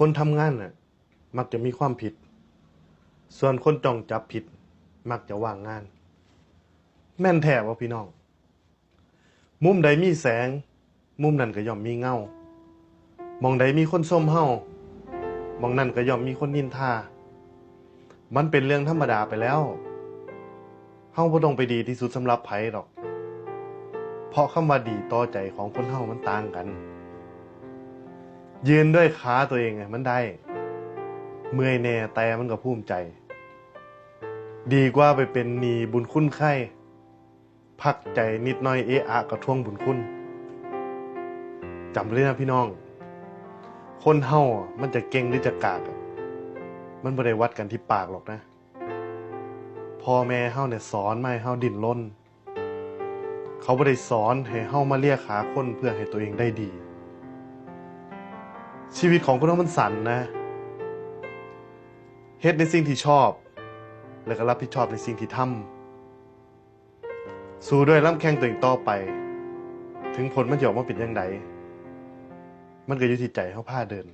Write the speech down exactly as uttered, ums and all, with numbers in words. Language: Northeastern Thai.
คนทำงานน่ะ มักจะมีความผิด ส่วนคนจ้องจับผิด มักจะว่างงาน แม่นแท้บ่พี่น้อง มุมใดมีแสง มุมนั้นก็ย่อมมีเงา หม่องใดมีคนชมเฮา หม่องนั้นก็ย่อมมีคนนินทา มันเป็นเรื่องธรรมดาไปแล้ว เฮาบ่ต้องไปดีที่สุดสำหรับไผดอก เพราะคำว่าดีต่อใจของคนเฮามันต่างกัน ยืนด้วยขาตัวเองอะมันได้ เมื่อยแน่แต่มันก็ภูมิใจ ดีกว่าไปเป็นหนี้บุญคุณใคร พักใจนิดหน่อยเอะอะก็ทวงบุญคุณ จำเลยนะพี่น้อง คนเฮาอะมันจะเก่งหรือจะกากอะ มันบ่ได้วัดกันที่ปากหรอกนะ พ่อแม่เฮาเนี่ยสอนมาให้เฮาดิ้นรน เขาบ่ได้สอนให้เฮามาเลียขาคนเพื่อให้ตัวเองได้ดี ชีวิตของคนเฮามันสั้นนะ เฮ็ดในสิ่งที่ชอบ แล้วก็รับผิดชอบในสิ่งที่ทำ สู้ด้วยลำแข้งตัวเองต่อไป ถึงผลมันจะออกมาเป็นจั่งใด มันก็อยู่ที่ใจเฮาพาเดิน